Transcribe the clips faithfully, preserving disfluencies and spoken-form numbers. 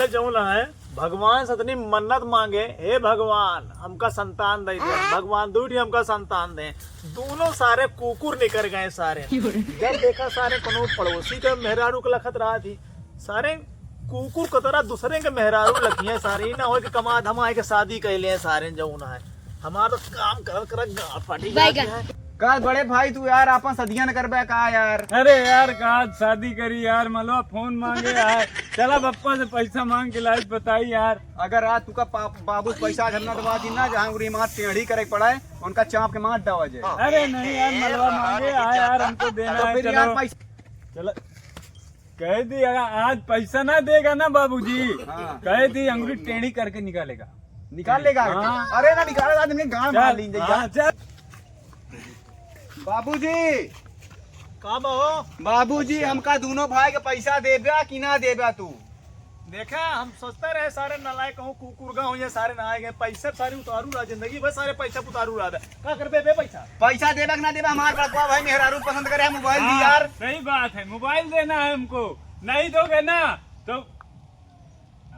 जौन है, भगवान से इतनी मन्नत मांगे, "हे भगवान, हमका संतान दे दे, भगवान दुइ ठी हमका संतान दे।" दोनों सारे कुकुर निकर गए सारे। जब देखा सारे कोनो पड़ोसी के मेहरारू के लखत रहा थी, सारे कुकुर कतरा दूसरे के मेहरारू लखिए सारे। ई ना होए कि कमा धमा के शादी कैले हैं सारे जौन है। हमार तो काम करत करत गाल फटी जाती है। का बड़े भाई तू यार आपन सदिया न करबे का यार? अरे यार का आज शादी करी यार, मलवा फोन मांगे आए, चला बप्पा से पैसा मांग के लाइज बताई यार। अगर आज तुका पा-, बाबू से पैसा आज हम ना दवा दी ना, जहाँ उरी मार टेढ़ी करे के पड़ा है, उनका चाप के मार डावा जाए। अरे नहीं यार, मलवा मांगे आए यार, हमको देना तो है, फिर यार चलो। पैसा चला, कह दी, अगर आज पैसा ना देगा ना बाबूजी, हाँ। कह दी अंगुली टेढ़ी करके निकालेगा। निकाल लेगा? हाँ। अरे ना निकालेगा, तुमने गांड मार चल, ली हाँ, चल। बाबूजी। का बा हो? बाबूजी, हमका दोनों भाई के पैसा देबा कि ना देबा तू? देखा, हम सोचते रहे सारे नालायक कहूँ कुकुर गाँव ये सारे ना आए गए। पैसा सारे उतारू रहा, जिंदगी भर सारे पैसा उतारू रहा। का करबे बे पैसा? पैसा देबा कि ना देबा? हमार बड़कवा भाई मेहरारू पसंद करे है मोबाइल दी हाँ, यार। सही बात है, मोबाइल देना है हमको, नहीं दोगे ना तो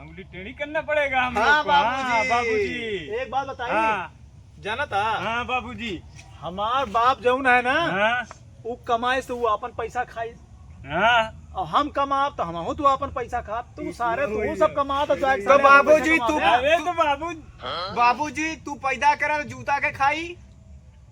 उंगली टेढ़ी करना पड़ेगा हम हाँ, लोग को। हाँ, बाबूजी। बाबूजी। एक बात बताई, हाँ। जानता? हाँ, बाबूजी। हमार बाप जौन है ना, हाँ। उ कमाए से उ आपन पैसा खाई। हाँ। और हम कमाब तो हमहू तू आपन पैसा खाब, तू सारे तू सब कमा तो जाए तो सारे बाबूजी, पैसा तू कमा। अरे तो बाबू बाबूजी, तू पैदा करल जूता के खाई,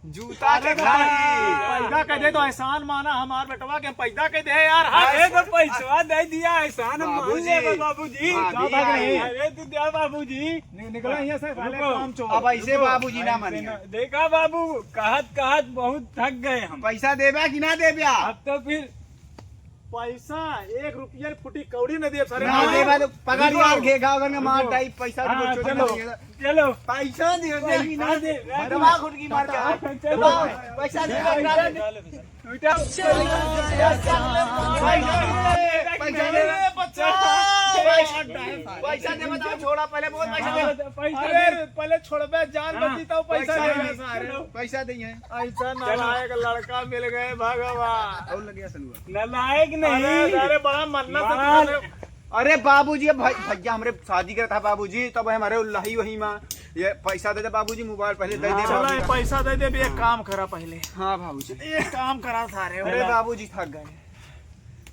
जूता के अरे खाई। पैदा कर दे तो एहसान माना हमार बेटवा के, हम पैदा कर दे यार। हाँ, अरे तो पैसवा दे दिया, एहसान हम मान बाबूजी। लेबे बाबूजी। भाभी का भाग आई। नहीं? अरे तू दे बाबूजी। नि-, निकला यहाँ से, साले रुको। काम चोर। अब ऐसे रुको। बाबूजी ना ऐसे मानिए। ना। देखा बाबू, कहत कहत बहुत थक गए हम। पैसा देबा कि ना देबा? अब तो फिर पैसा एक रुपया फुटी कौड़ी न देब सारे। ना देबा तो पकड़ रुको। यार, घे घाव करके मार रुको। टाइप पैसा हाँ, रुको, छोटा चलो, नहीं है। चलो। पैसा दे, पैसा नहीं ना दे, दे। दबा घुटकी मार के। हाँ, चलो। दबा, पैसा दे, पैसा दे। पैसा दे। पैसा दे, पैसा दे। पैसा दे, बताओ, छोड़ा, पहले बहुत पैसा दे। हाँ, पैसा अरे, दे। पहले छोड़बे, जान हाँ। बची तब पैसा पैसा दे। दे, सारे। पैसा दे हैं। ऐसा चलो। नालायक लड़का मिल गए भगवान। और लग गया सलूआ। नालायक नहीं। अरे, अरे, बड़ा मन्नत से मार। पूछे। अरे बाबूजी, भाई, भैया हमरे शादी करत है बाबूजी, तब हमारे उल्लाही वही माँ, ये पैसा दे दे बाबूजी, मोबाइल पहले दे दे हाँ। चला, बाबूजी। ये पैसा दे दे, अभी एक हाँ। काम करा पहले। हाँ बाबूजी। एक काम करा सारे। अरे चला। बाबूजी थक गए।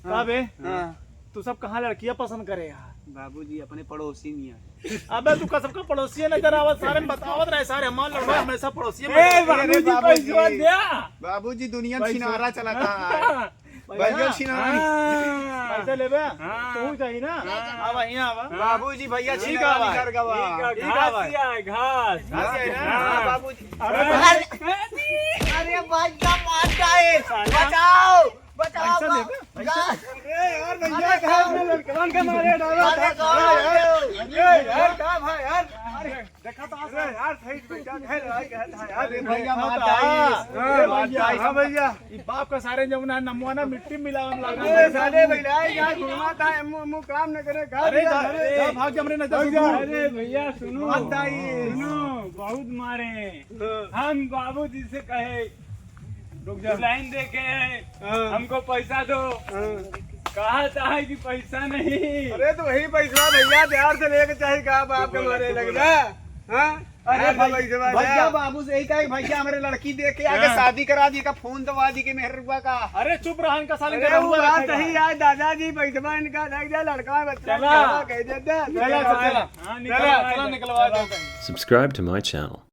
का बे? हाँ। तू सब कहाँ लड़कियाँ पसंद करे यार? बाबूजी अपने पड़ोसी में है। अबे तू का सबका पड़ोसी नजर आवत, सारे में बतावत रहे, सारे हमार लड़का हमेशा पड़ोसी में ए, नजर आवत। बाबूजी, अरे बाबूजी। पैसवा द्या। बाबूजी दुनिया में पैसा। छिनारा चला था। हाँ। भैया छिनारा। हाँ। पैसा लेबे? हाँ। तू चाहिए ना? हाँ। अब यहाँ आवा। हाँ। बाबूजी भैया ठीक छिनारा है भाई। निकर गवा। ठीक है, ठीक है घास भाई। दिया है, घास। घास है ना? हाँ। बाबूजी। अरे अरे, अरे भाई का मार जाए। साला। बचाओ। बचाओ, पैसा बा-, देबे? पैसा? अरे यार, भैया, अरे, कहाँ अपने लड़कवन के मारे डाला अरे, था? कहाँ अरे यार, अरे यार, का भाई यार? अरे, देखा तो अरे यार, सही में क्या है, लड़ाई कहत है यार। अरे भैया, देखा मार तो, आई। हाँ, अरे भैया, भैया। हाँ भैया। ई बाप का सारे जमुना नमवाना मिट्टी मिलावन लगा। अरे साले भैया, यार घुमा था, एमो, एमो काम न करे, खा अरे लिया, जा, अरे। जा, भाग जा, हमरे नजर से भाग जा। दूर। अरे भैया, सुनो। मार दाई। सुनो, बहुत मारे। हाँ। हम बाबूजी से कहे, रुक जा। लाइन देखे हैं, हाँ। हमको पैसा दो। हाँ। कहा था कि पैसा नहीं। अरे तो वही पैसा भैया बिहार से लेके चाहे का बाप के मारे लग जा। हाँ? अरे अरे भाई, पैसे वाला। भैया बाबू से यही कहे, भैया हमारे लड़की देख के आके हाँ। शादी करा दी का फोन दवा दी के मेहरुआ का। अरे चुप रहा इनका साले अरे का वो रहुआ बात रखेगा। सही यार दादाजी, पैसा इनका लग जा लड़का बच्चा चला। कह देता। चला, चला, चला। हाँ, चला, निकलवा चला, दो। निकलवा दो। Subscribe to my channel.